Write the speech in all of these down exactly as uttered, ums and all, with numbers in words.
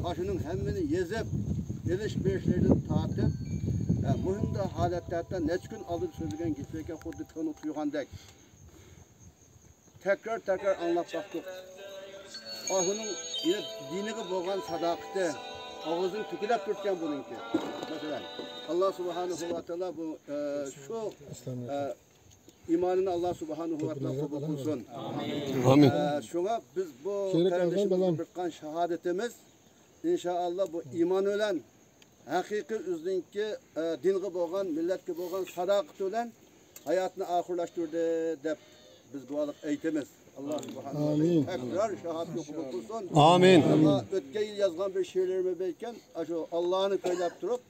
ئاشۇنىڭ ھەممىنى يېزىپ، ئېلىش بېرىشلىرىدىن تارتىپ، ئە، مۇھىم ھالەتتە ھەتتا نەچچە كۈن ئالدىدا سۆزلىگەن گېپى ئىكەن، خۇددى كۆڭلى تۇيغاندەك. تەكرار-تەكرار ئاڭلاپ باقتۇق. ئاھۇنىڭ يەنە دىنىغا بولغان ساداقىتى ئاغزىدىن تۆكۈلۈپ تۇرىدىكەن بۇنىڭكى. مەسىلەن، ئاللا سۇبھانەھۇ ۋە تائالا بۇ، ئە، شۇ، ئە، ئىمانىنى ئاللا سۇبھانەھۇ ۋە تائالا قوبۇل قىلسۇن. ئامىن. ئە، شۇڭا بىز بۇ قېرىندىشىمىزغا بىر قان شاھادىتىمىز، ئىنشائاللا، بۇ ئىمان بىلەن ھەقىقىي ئۆزىنىڭكى، ئە، دىنغا بولغان، مىللەتكە بولغان ساداقىتى بىلەن ھاياتىنى ئاخىرلاشتۇردى دەپ بىز دۇئالىق ئېيتىمىز. ئاللا سۇبھانەھۇ ۋە تائالا تەكرار شاھادىتىنى قوبۇل قىلسۇن. ئامىن. ئاللا، ئۆتكەن يىل يازغان بىر شېئىرلىرىمنى بىلكەن، ئاشۇ ئاللانى كۆيلەپ تۇرۇپ،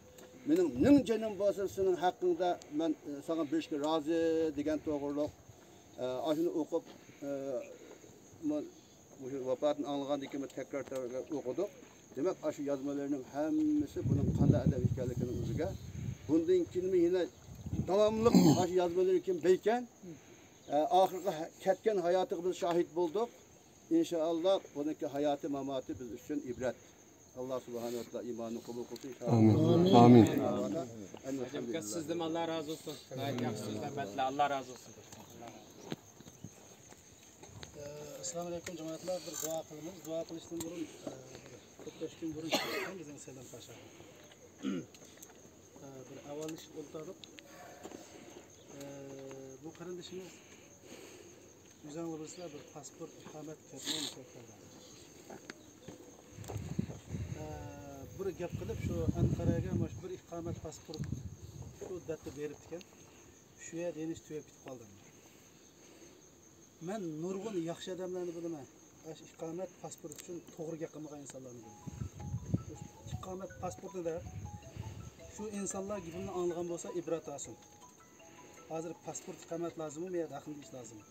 مېنىڭ مىڭ جېنىم بولسا سېنىڭ ھەققىڭدە مەن، ئە، ساڭا بېرىشكە رازى دېگەن توغرۇلۇق، ئە، ئاشۇنى ئوقۇپ، ئە، مۇ-، مۇشۇ ۋاپاتىنى ئاڭلىغاندىن كېيىن تەكرار تەكرار ئوقۇدۇق. دېمەك، ئاشۇ يازمىلىرىنىڭ ھەممىسى بۇنىڭ قانداق ئادەم ئىكەنلىكىنىڭ ئۆزىگە. بۇندىن كېيىنمۇ يەنە داۋاملىق ئاشۇ يازمىلىرى كېيىن بەلكەم، ئە، ئاخىرقى ھە-، كەتكەن ھاياتىغا بىز شاھىت بولدۇق. ئىنشائاللا، بۇنىڭكى ھاياتى، ماماتى بىز ئۈچۈن ئىبرەت. ئاللا سۇبھانەھۇ ۋە تائالا ئىمانىنى قوبۇل قىلسۇن، ئىنشائاللا. ئامىن. ئامىن. ئەسسالامۇ ئەلەيكۇم، جامائەتلەر. ئاللا رازى بولسۇن. ئەسسالامۇ ئەلەيكۇم، جامائەتلەر. بىر دۇئا قىلىمىز. دۇئا قىلىشتىن بۇرۇن، ئە، بىر كۆپلەشكەن بۇرۇن بىزنىڭ سەيلەن پاشا، ئە، بىر ئەھۋاللىشىپ ئولتۇردۇق. ئە، بۇ قېرىندىشىمىز ئۆزۈڭلار بىلىسىلەر، بىر پاسپورت، ئىقامەت كەتمەي مۇشۇ يەردە. ئە، بىر گەپ قىلىپ، شۇ ئەنقەرەگە مانا شۇ بىر ئىقامەت، پاسپورت شۇ دەپتە بېرىپتىكەن. شۇ يەردە يەنە تۈگەپ كېتىپ قالدىم. مەن نۇرغۇن ياخشى ئادەملەرنى بىلىمەن. ئاشۇ ئىقامەت، پاسپورت ئۈچۈن توغرا گەپ قىلمىغان ئىنسانلارنى بىلىمەن. ئىقامەت، پاسپورتنى دەپ، شۇ ئىنسانلار گېپىمنى ئاڭلىغان بولسا، ئىبرەت ئالسۇن. ھازىر پاسپورت، ئىقامەت لازىممۇ، يا ھەقنى دېيىش لازىممۇ؟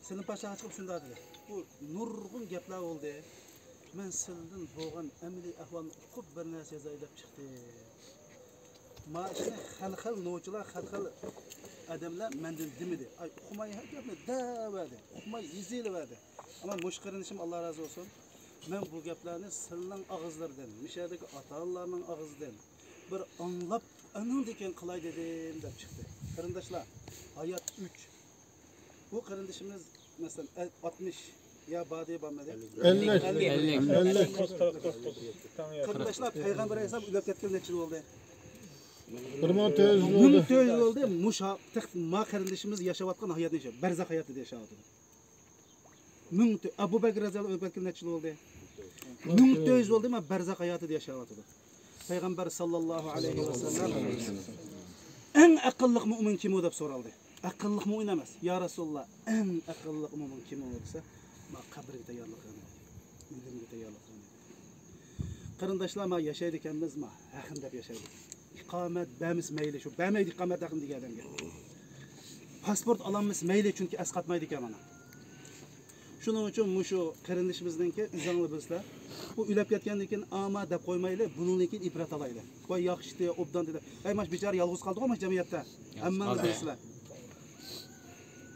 سېلىم پاشاغا چىقىپ شۇنداق دېدى. بۇ نۇرغۇن گەپلەر بولدى. مەن سىلىدىن بولغان ئەمەلىي ئەھۋالنى ئۇقۇپ بىر نەرسە يازاي دەپ چىقتىم. ما ئىشنى خەل-خەل نوچىلار، خەل-خەل ئادەملەر مەندىن دېمىدى. ئاي، ئۇقماي ھەر گەپنى دەۋەردى. ئۇقماي يېزىۋەردى. ئەمما مۇشۇ قېرىندىشىم، ئاللا رازى بولسۇن، مەن بۇ گەپلەرنى سىلىنىڭ ئاغزىلىرىدىن، مۇشۇ يەردىكى ئاتا-ئانىلارنىڭ ئاغزىدىن بىر ئاڭلاپ، ئاندىن كېيىن قىلاي دېدىم دەپ چىقتى. قېرىنداشلار، ھايات ئۈچ. بۇ قېرىندىشىمىز، مەسىلەن، ئە-، ئاتمىش يا باردى، بارمىدى؟ ئەللىك. ئەللىك. ئەللىك. قېرىنداشلار، پەيغەمبەر ئەلەيھىسسالام ئۆلۈپ كەتكىلى نەچچە يىل بولدى؟ بىر مىڭ تۆت يۈز يىل بولدى. مىڭ تۆت يۈز يىل بولدى. مۇشۇ ھەق-، تېخى ما قېرىندىشىمىز ياشاۋاتقان ھاياتنى ياشايدۇ. بەرزەخ ھاياتىدا ياشاۋاتىدۇ. مىڭ تۆ-، ئەبۇ بەكرى رەزىياللاھۇ ئەنھۇ ئۆلۈپ كەتكىلى نەچچە يىل بولدى؟ مىڭ تۆت يۈز يىل بولدى، ما بەرزەخ ھاياتىدا ياشاۋاتىدۇ. پەيغەمبەر ساللاللاھۇ ئەلەيھى ۋەسەللەم، «ئەڭ ئەقىللىق مۆمىن كىم ئۇ؟» دەپ سورالدى. «ئەقىللىق مۆمىن ئەمەس، يا رەسۇلاللا، ئەڭ ئەقىللىق مۆمىن كىم ئۇ؟» دېسە، ما قەبرىگە تەييارلىق قىلىدۇ، ئۆلۈمگە تەييارلىق قىلىدۇ. قېرىنداشلار، ما ياشايدىكەنمىز، ما ھەقنى دەپ ياشايدۇ. ئىقامەت بەرمىسە مەيلى، شۇ بەرمەيدۇ ئىقامەت ھەقنى دېگەن ئادەمگە. پاسپورت ئالالمىسا مەيلى، چۈنكى ئەسقاتمايدىكەن مانا. شۇنىڭ ئۈچۈن مۇشۇ قېرىندىشىمىزنىڭكى، ئۆزۈڭلار بىلىسىلەر، ئۇ ئۆلۈپ كەتكەندىن كېيىن ئاما دەپ قويمايلى، بۇنىڭدىن كېيىن ئىبرەت ئالايلى. ۋاي ياخشىتى، ئوبدان دېدى. ئەي ماش بىچارە يالغۇز قالدىغۇ ماش جەمئىيەتتە. ھەممىڭلار بىلىسىلەر.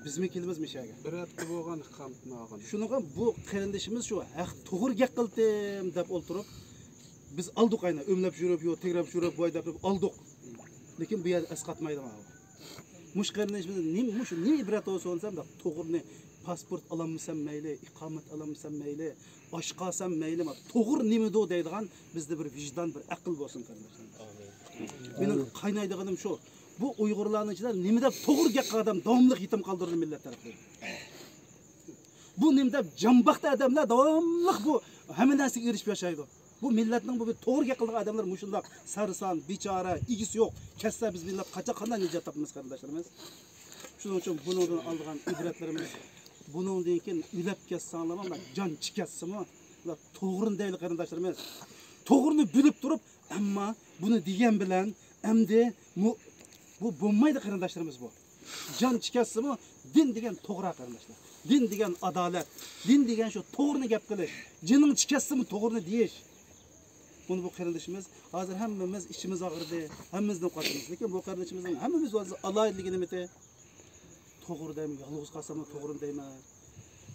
بىزمۇ كېلىمىز مۇشۇ يەرگە. بىر ھەپتە بولغان ئىقامەتنى ئالغان. شۇنىڭغا بۇ قېرىندىشىمىز شۇ ھەق توغرا گەپ قىلدىم دەپ ئولتۇرۇپ، بىز ئالدۇق ئاينا، ئۆملەپ يۈرۈپ، يو، تەگرەپ يۈرۈپ، ۋاي دەپ ئالدۇق. لېكىن بۇ يەردە ئەسقاتمايدۇ مانا. مۇشۇ قېرىندىشىمىز نېمە، مۇشۇ نېمە ئىبرەت بولسا دەپ، توغرىنى، پاسپورت ئالالمىسام مەيلى، ئىقامەت ئالالمىسام مەيلى، ئاچ قالسام مەيلى، ما توغرا نېمىدۇ دەيدىغان بىزدە بىر ۋىجدان، بىر ئەقىل بولسۇن قېرىنداشلار. مېنىڭ قاينايدىغىنىم شۇ. بۇ ئۇيغۇرلارنىڭ ئىچىدە نېمە دەپ توغرا گەپ قىلغان ئادەم داۋاملىق يېتىم قالدۇرىدۇ مىللەت تەرىپىدىن. بۇ نېمە دەپ جان باقتى ئادەملەر داۋاملىق بۇ ھەممە نەرسىگە ئېرىشىپ ياشايدۇ. بۇ مىللەتنىڭ بۇ بىر توغرا گەپ قىلىدىغان ئادەملەر مۇشۇنداق سەرسان، بىچارە، ئىگىسى يوق، كەتسە بىز مىللەت قاچان قانداق نىجات تاپىمىز قېرىنداشلىرىمىز؟ شۇنىڭ ئۈچۈن بۇنىڭدىن ئالىدىغان ئىبرەتلىرىمىز، بۇنىڭدىن كېيىن ئۆلۈپ كەتسەڭلارمۇ، جان چىكەتسىمۇ، توغرىنى دەيلى قېرىنداشلىرىمىز. توغرىنى بىلىپ تۇرۇپ، ئەمما بۇنى دېگەن بىلەن ئەمدى مۇ-، بۇ بولمايدۇ قېرىنداشلىرىمىز بۇ. جان چىكەتسىمۇ، دىن دېگەن توغرا قېرىنداشلار. دىن دېگەن ئادالەت. دىن دېگەن شۇ توغرىنى گەپ قىلىش. جېنىڭ چىكەتسىمۇ توغرىنى دېيىش. بۇنى بۇ قېرىندىشىمىز، ھازىر ھەممىمىز ئىچىمىز ئاغرىدى، ھەممىمىزنى قاتىمىز. لېكىن بۇ قېرىندىشىمىزنىڭ ھەممىمىز ھازىر ئالاھىدىلىكى نېمىتى؟ توغرا دەيمەن، يالغۇز قالساممۇ توغرىنى دەيمەن.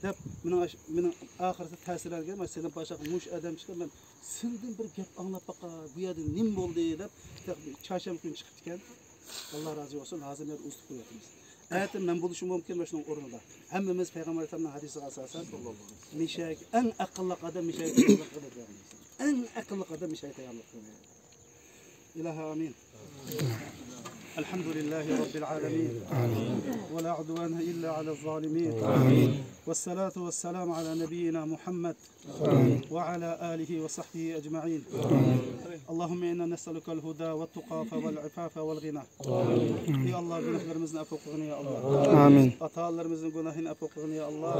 دەپ، مېنىڭ ئاش-، مېنىڭ ئاخىرسىدا تەسىرلەنگەن، مەن سېنىڭ باشقا مۇشۇ ئادەم چىقىپ، مەن سېنىڭدىن بىر گەپ ئاڭلاپ باقاي، بۇ يەردە نېمە بولدى دەپ، چارشەنبە كۈنى چىقىپتىكەن. ئاللا رازى بولسۇن، ھازىر مەن ئۇزىتىپ قويۇۋاتىمىز. ئەتە مەن بولۇشۇم مۇمكىن مۇشۇنىڭ ئورنىدا. ھەممىمىز پەيغەمبەر ئەلەيھىسسالامنىڭ ھەدىسىگە ئاساسەن، مېشەك، ئەڭ ئەقىللىق ئادەم مېشەك، ئەڭ ئەقىللىق ئادەم مېشەك تەييارلىق قىلىدۇ. ئىلاھى ئامىن. الحمد لله رب العالمين. ولا عدوان إلا على الظالمين. والصلاة والسلام على نبينا محمد وعلى آله وصحبه أجمعين. اللهم إنا نسألك الهدى والتقى والعفاف والغنى. ئى ئاللا، گۇناھلىرىمىزنى ئەپۇ قىلغىن، يا ئاللا. ئامىن. ئاتا-ئانىلىرىمىزنىڭ گۇناھىنى ئەپۇ قىلغىن، يا ئاللا.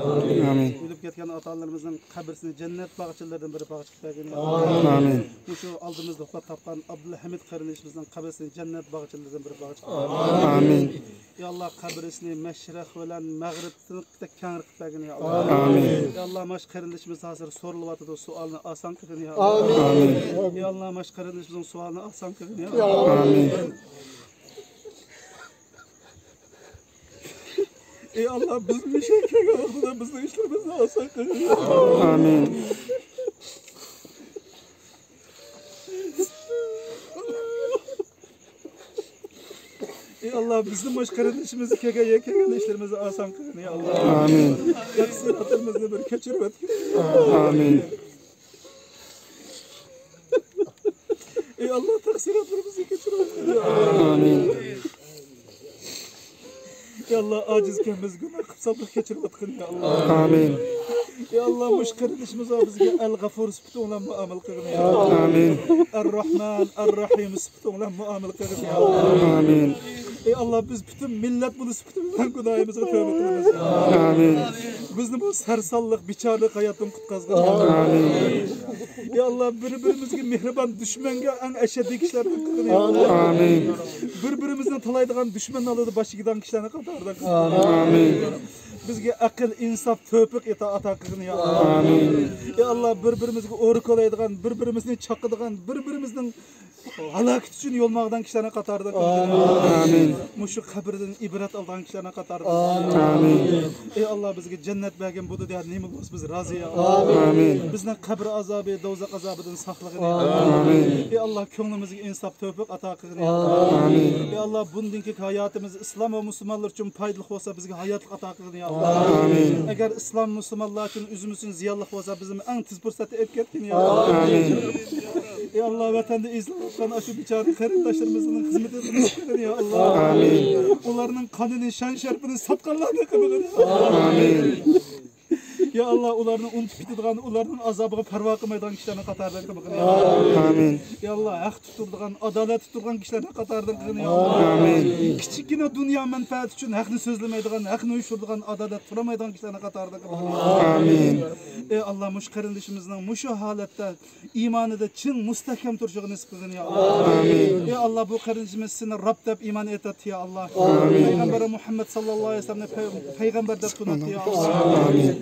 ئامىن. ئۆلۈپ كەتكەن ئاتا-ئانىلىرىمىزنىڭ قەبرىسىنى جەننەت باغچىلىرىدىن بىر باغچە قىلىپ بەرگىن، يا ئاللا. ئامىن. مۇشۇ ئالدىمىزدا ۋاپات تاپقان ئابدۇلھەمىد قېرىندىشىمىزنىڭ قەبرىسىنى جەننەت باغچىلىرىدىن بىر باغچە قىلىپ بەرگىن. ئامىن. يا ئاللا، قەبرىسىنى مەشرەق بىلەن مەغرىب تىنىقتەك كەڭرى قىلىپ بەرگىن، يا ئاللا. ئامىن. يا ئاللا، ماش قېرىندىشىمىز ھازىر سورىلىۋاتىدۇ، سوئالنى ئاسان قىلغىن، يا ئاللا. ئامىن. يا ئاللا، ماش قېرىندىشىمىزنىڭ سوئالىنى ئاسان قىلغىن، يا ئاللا. ئامىن. ئى ئاللا، بىز مۇشۇ كەلگەن ۋاقتىدا بىزنىڭ ئىشلىرىمىزنى ئاسان قىلغىن، يا ئاللا. ئامىن. ئى ئاللا، بىزنى مۇشۇ قېرىندىشىمىز كەلگەن، كەلگەن ئىشلىرىمىزنى ئاسان قىلغىن، يا ئاللا. ئامىن. تەقسىراتلىرىمىزنى بىر كەچۈرۈۋەتكىن. ئامىن. ئى ئاللا، تەقسىراتلىرىمىزنى كەچۈرۈۋەتكىن، يا ئاللا. ئامىن. يا ئاللا، ئاجىزكەنمىز، گۇناھ قىلساق بىر كەچۈرۈۋەتكىن، يا ئاللا. ئامىن. يا ئاللا، مۇشۇ قېرىندىشىمىزغا بىزگە ئەل غەفۇر سۈپىتىڭلار مۇئامىلە قىلغىن، يا ئاللا. ئامىن. ئەر-راھمان، ئەر-راھىم سۈپىتىڭلار مۇئامىلە قىلغىن، يا ئاللا. ئامىن. ئى ئاللا، بىز پۈتۈن مىللەت بولۇش سۈپىتىمىز بىلەن گۇناھىمىزغا تەۋبە قىلىمىز. ئامىن. بىزنى بۇ سەرسانلىق، بىچارىلىك ھاياتتىن قۇتقازغىن، يا ئاللا. ئامىن. يا ئاللا، بىر-بىرىمىزگە مېھرىبان، دۈشمەنگە ئەڭ ئەشەددىي كىشىلەردىن قىلغىن، يا ئاللا. ئامىن. بىر-بىرىمىزنى تالايدىغان، دۈشمەن ئالدىدا باش ئېگىدىغان كىشىلەرنىڭ قاتارىدا قىلغىن. ئامىن. بىزگە ئەقىل، ئىنساپ، تەۋپىق ئاتا، ئاتا قىلغىن، يا ئاللا. ئامىن. يا ئاللا، بىر-بىرىمىزگە ئورا كولايدىغان، بىر-بىرىمىزنى چاقىدىغان، بىر-بىرىمىزنىڭ ھالاكىتى ئۈچۈن يول ماڭىدىغان كىشىلەرنىڭ قاتارىدا قىلغىن. ئامىن. مۇشۇ قەبرىدىن ئىبرەت ئالىدىغان كىشىلەرنىڭ قاتارىدا قىلغىن. ئامىن. ئى ئاللا، بىزگە جەننەت بەرگىن، بۇ دۇنيادا نېمە بولسا بىز رازى، يا ئاللا. ئامىن. بىزنى قەبرە ئازابى، دوزاخ ئازابىدىن ساقلىغىن، يا ئاللا. ئامىن. ئى ئاللا، كۆڭلىمىزگە ئىنساپ، تەۋپىق ئاتا قىلغىن، يا ئاللا. ئامىن. ئى ئاللا، بۇندىن كېيىنكى ھاياتىمىز ئىسلام ۋە مۇسۇلمانلار ئۈچۈن پايدىلىق بولسا، بىزگە ھاياتلىق ئاتا قىلغىن، يا ئاللا. ئامىن. ئەگەر ئىسلام مۇسۇلمانلار ئۈچۈن ئۆزىمىز ئۈچۈن زىيانلىق بولسا، بىزنى ئەڭ تېز پۇرسەتتە ئېلىپ كەتكىن، يا ئاللا. ئامىن. ئى ئاللا، ۋەتەندە ئېزىلىۋاتقان ئاشۇ بىچارە قېرىنداشلىرىمىزنىڭ خىزمىتىنى قىلغىن، يا ئاللا. ئامىن. ئۇلارنىڭ قانىنى، شان-شەرىپىنى ساتقانلارنى قىلغىن، يا ئاللا. ئامىن. يا ئاللا، ئۇلارنى ئۇنتۇپ كېتىدىغان، ئۇلارنىڭ ئازابىغا پەرۋا قىلمايدىغان كىشىلەرنىڭ قاتارىدىن قىلغىن، يا ئاللا. ئامىن. يا ئاللا، ھەق تۇتىدىغان، ئادالەت تۇتىدىغان كىشىلەرنىڭ قاتارىدىن قىلغىن، يا ئاللا. ئامىن. كىچىككىنە دۇنيا مەنپەئەتى ئۈچۈن ھەقنى سۆزلىمەيدىغان، ھەقنى يوشۇرىدىغان، ئادالەت تۇرمايدىغان كىشىلەرنىڭ قاتارىدىن قىلغىن، يا ئاللا. ئامىن. ئى ئاللا، مۇشۇ قېرىندىشىمىزنىڭ مۇشۇ ھالەتتە ئىمانىدا چىڭ، مۇستەھكەم تۇرۇشىغا نېسىپ قىلغىن، يا ئاللا. ئامىن. يا ئاللا، بۇ قېرىندىشىمىز سېنى رەب دەپ ئىمان ئېيتاتتى، يا ئاللا. ئامىن. پەيغەمبەر مۇھەممەد ساللاللاھۇ ئەلەيھى ۋەسەللەمنى پەي-، پەيغەمبەر دەپ تونۇتتى، يا ئاللا. ئامىن.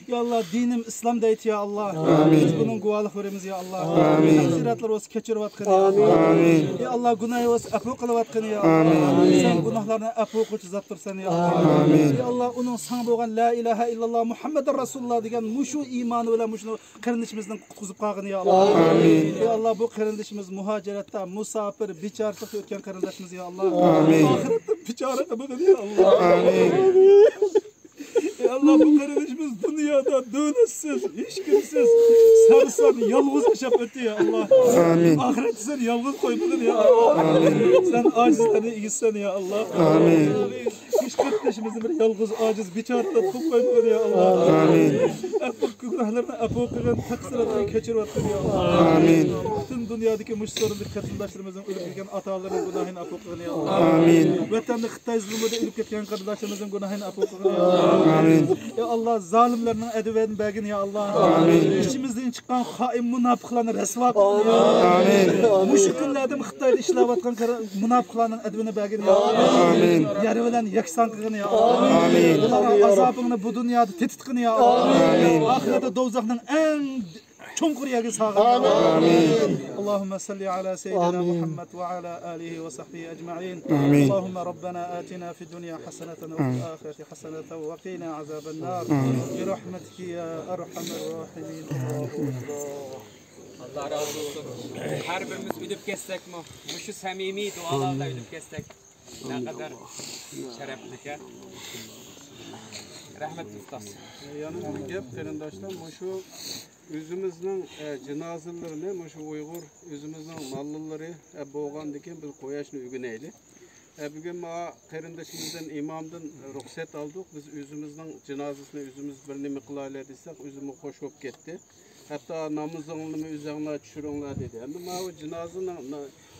يا ئاللا، دىنىم ئىسلام دەيتتى، يا ئاللا. ئامىن. بىز بۇنىڭ گۇۋاھلىق بېرىمىز، يا ئاللا. ئامىن. تەقسىراتلىرى بولسا كەچۈرۈۋاتقىن، يا ئاللا. ئامىن. يا ئاللا، گۇناھى بولسا ئەپۇ قىلىۋاتقىن، يا ئاللا. ئامىن. سەن گۇناھلارنى ئەپۇ قىلغۇچى زاتتۇرسەن، يا ئاللا. ئامىن. يا ئاللا، ئۇنىڭ ساڭا بولغان لا ئىلاھە ئىللاللا مۇھەممەدۇر رەسۇلۇللا دېگەن مۇشۇ ئىمانى بىلەن مۇشۇنى قېرىندىشىمىزنى قۇتقۇزۇپ قالغىن، يا ئاللا. ئامىن. يا ئاللا، بۇ قېرىندىشىمىز مۇھاجىرەتتە، مۇساپىر، بىچارىچىلىقتا ئۆتكەن قېرىنداشىمىز، يا ئاللا. ئامىن. ئاخىرەتتە بىچارە قىلمىغىن، يا ئاللا. ئامىن. يا ئاللا، بۇ قېرىندىشىمىز دۇنيادا دۆلەتسىز، ھېچكىمسىز، سەرسان، يالغۇز ياشاپ ئۆتتى، يا ئاللا. ئامىن. ئاخىرەتتە سەن يالغۇز قويمىغىن، يا ئاللا. ئامىن. سەن ئاجىزلارنىڭ ئىگىسىسەن، يا ئاللا. ئامىن. ھېچ قېرىندىشىمىزنى بىر يالغۇز، ئاجىز، بىچارە قىلىپ قويمىغىن، يا ئاللا. ئامىن. ئەپۇ، گۇناھلىرىنى ئەپۇ قىلغىن، تەقسىراتلىرىنى كەچۈرۈۋەتكىن، يا ئاللا. ئامىن. پۈتۈن دۇنيادىكى مۇشۇ سورۇندىكى قېرىنداشلىرىمىزنىڭ ئۆلۈپ كەتكەن ئاتا-ئانىلىرىنىڭ گۇناھىنى ئەپۇ قىلغىن، يا ئاللا. ئامىن. ۋەتەندە خىتاي زۇلمىدا ئۆلۈپ كەتكەن قېرىنداشلىرىمىزنىڭ گۇناھىنى ئەپۇ قىلغىن، يا ئاللا. ئامىن. يا ئاللا، زالىملارنىڭ ئەدىۋىنى بەرگىن، يا ئاللا. ئامىن. ئىچىمىزدىن چىققان خائىن مۇناپىقلارنى رەسۋا قىلغىن، يا ئاللا. ئامىن. مۇشۇ كۈنلەردىمۇ خىتايدا ئىشلەۋاتقان قېرى-، مۇناپىقلارنىڭ ئەدىۋىنى بەرگىن، يا ئاللا. ئامىن. يەر بىلەن يەكسان قىلغىن، يا ئاللا. ئامىن. ئۇلارنىڭ ئازابىنى بۇ دۇنيادا تېتىتقىن، يا ئاللا. ئامىن. ئاخىرەتتە دوزاخنىڭ ئەڭ چوڭقۇر يەرگە سالغىن. ئامىن. اللهم صل على سيدنا محمد وعلى آله وصحبه أجمعين. آمين. اللهم ربنا آتنا في الدنيا حسنة وفي الآخرة حسنة وقنا عذاب النار. برحمتك يا أرحم الراحمين. الله أكبر. ئاللا رازى بولسۇن. ھەر بىرىمىز ئۆلۈپ كەتسەكمۇ، مۇشۇ سەمىمىي دۇئالاردا ئۆلۈپ كەتسەك، نەقەدەر شەرەپلىككەن. رەھمەت، ئۇستاز. يەنە بىر گەپ، قېرىنداشلار، مۇشۇ ئۆزىمىزنىڭ، ئە، جىنازىلىرىنى مۇشۇ ئۇيغۇر ئۆزىمىزنىڭ ماللىلىرى، ئە، بولغاندىكىن بىز قوياشنى ئۆگىنەيلى. ئە، بۈگۈن ما قېرىندىشىمىزدىن، ئىمامدىن رۇخسەت ئالدۇق. بىز ئۆزىمىزنىڭ جىنازىسىنى ئۆزىمىز بىر نېمە قىلايلى دېسەك، ئۆزىمۇ خوش بولۇپ كەتتى. ھەتتا نامىزىڭلارنى ئۆزۈڭلار چۈشۈرۈڭلار دېدى. ئەمدى ماۋۇ جىنازىنىڭ،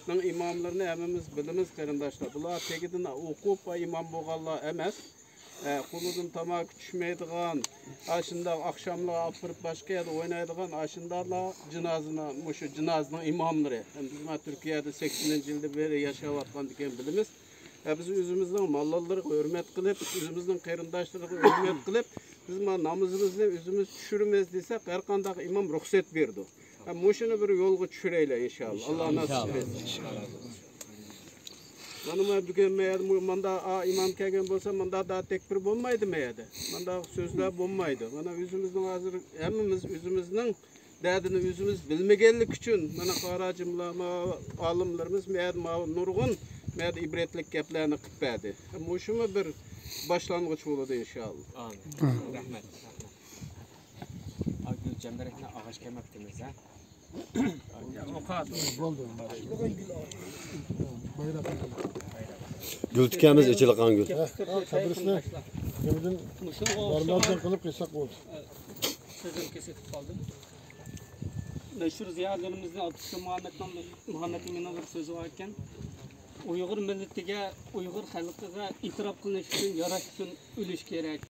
نىڭ ئىماملىرىنى ھەممىمىز بىلىمىز، قېرىنداشلار. بۇلار تېگىدىن ئوقۇپ، ئىمام بولغانلار ئەمەس. ئە، قولىدىن تاماكا چۈشمەيدىغان، ئاشۇنداق ئاخشاملار ئاپىرىپ باشقا يەردە ئوينايدىغان، ئاشۇنداقلار جىنازىنى، مۇشۇ جىنازىنىڭ ئىماملىرى. ئەمدى بىز مانا تۈركىيەدە سەكسىنىنچى يىلدىن بېرى ياشاۋاتقاندىكىن بىلىمىز. ئە، بىز ئۆزىمىزنىڭ ماللىلىرىغا ھۆرمەت قىلىپ، ئۆزىمىزنىڭ قېرىنداشلىرىغا ھۆرمەت قىلىپ، بىز مانا نامىزىمىزنى ئۆزىمىز چۈشۈرىمىز دېسەك، ھەر قانداق ئىمام رۇخسەت بېرىدۇ. ھە، مۇشۇنى بىر يولغا چۈشۈرەيلى، ئىنشاللا. ئاللا ناسىپ ئەتسۇن. مانا مەن بۈگۈن مەيەردە مۇ-، ماندا ئا ئىمام كەلگەن بولسا، ماندا دا تەكبىر بولمايدۇ مەيەردە. ماندا سۆزلەر بولمايدۇ. مانا ئۆزىمىزنىڭ ھازىر ھەممىمىز ئۆزىمىزنىڭ دەردىنى ئۆزىمىز بىلمىگەنلىك ئۈچۈن، مانا قارا جىملا، ما ئالىملىرىمىز مەيەردە ما نۇرغۇن مەيەردە ئىبرەتلىك گەپلەرنى قىلىپ بەردى. مۇشۇمۇ بىر باشلانغۇچ بولىدۇ، ئىنشاللا. ئامىن. رەھمەت. ئا، گۈل چەمبىرەكنى ئاغاچ كەلمەپتىمىز، ھە؟ گۈل تىكەمىز، ئېچىلغان گۈل. قەبرىسىنى نېمىدىن، مۇشۇ مەرمەردىن قىلىپ قىلساق بولدى. سۆزۈم كېسىلىپ قالدى. مەشھۇر زىيالىيلىرىمىزدىن ئابدۇسالام مۇھەممەدنىڭ، مۇھەممەد ئىمىننىڭ بىر سۆزى بار ئىكەن. ئۇيغۇر مىللىتىگە، ئۇيغۇر خەلقىگە ئېتىراپ قىلىنىش ئۈچۈن، ياراش ئۈچۈن ئۆلۈش كېرەك.